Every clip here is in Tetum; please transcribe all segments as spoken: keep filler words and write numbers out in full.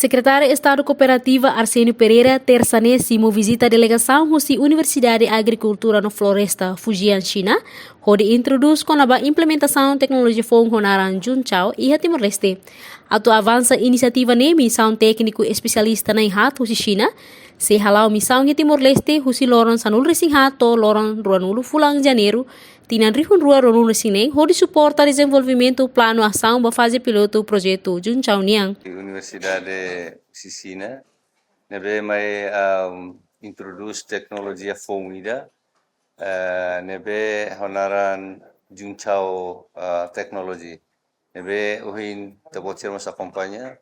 Sekretáriu Estadu Kooperativa Arsénio Pereira, tersa ne'e, simu vizita delegasaun husi Universidade Agrikultura no Floresta, Fujian, Xina, hodi introdús kona-ba implementasaun teknolojia foun ho naran Junchao iha Timor-Leste. Atu avansa inisiativa ne'e, misaun tékniku espesialista na'in haat husi Xina sei hala'o misaun iha Timor-Leste husi loron sanulu-resin-haat to'o loron ruanulu fulan Janeiru, tinan rihun rua ruanulu-resin-neen, hodi suporta dezenvolvimentu planu asaun ba faze pilotu projetu Junchao nian. Universidade husi Xina, ne'ebé mai, um, introdús teknolojia foun ida, eh, ne'ebé ho naran Junchao, eh, technology. Ne'ebé ohin ita-boot sira mós akompaña.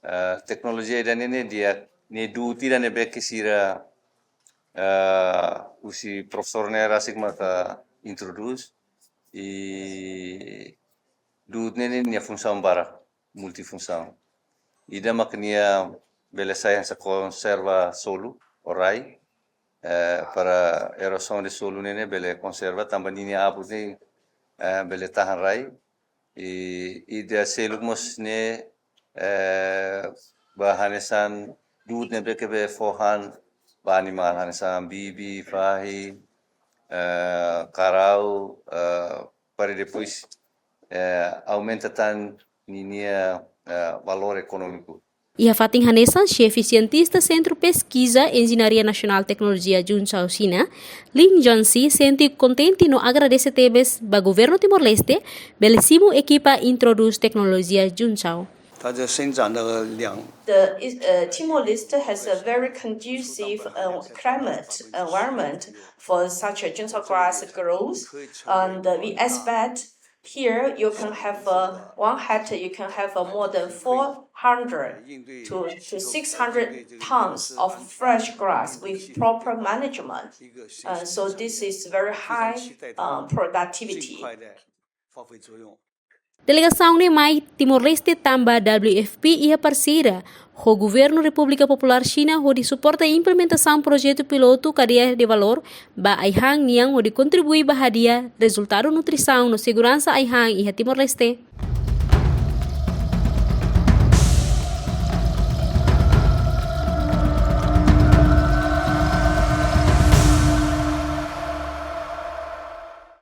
Eh, teknolojia ida-ne'e ne'e di'ak, ne'e du'ut ida ne'ebé ke sira, eh, husi profesór ne'e rasik maka introdús. I du'ut ne'e ne'e nia funsaun barak, multifunsaun. Ida mak nia bele sai hanesan konserva solu, ou rai, eh, para erosaun de solu ne'e ne'e bele konserva, tanba ninia abut ne'e, eh, bele tahan rai. I, i ida seluk mós ne'e, eh, ba hanesan du'ut ne'ebé ke bele fó han ba animál, hanesan bibi, fahi, eh, karau, eh, para depois, eh, aumenta tan ninia, eh, valór ekonómiku. Iha fatin hanesan, xefe sientista Sentru Peskiza Enjeñaria Nasionál Teknolojia Junchao Xina, Lin Yuanxi, sente kontente no agradese tebes ba Governu Timor-Leste bele simu ekipa introdús teknolojia Junchao. 它的生长的量 The uh, Timor-Leste has a very conducive uh, climate environment for such a Junchao grass growth, and uh, we expect here you can have a one hectare, you can have a more than four hundred to, to six hundred tons of fresh grass with proper management. Uh, so this is very high uh, productivity. 发挥作用。 Delegasaun ne'e mai Timor-Leste tanba W F P iha parseria ho Governu Repúblika Populár Xina hodi suporta implementasaun projetu pilotu kadeia de valór ba ai-han nian hodi kontribui ba hadi'a rezultadu nutrisaun no seguransa ai-han iha Timor-Leste.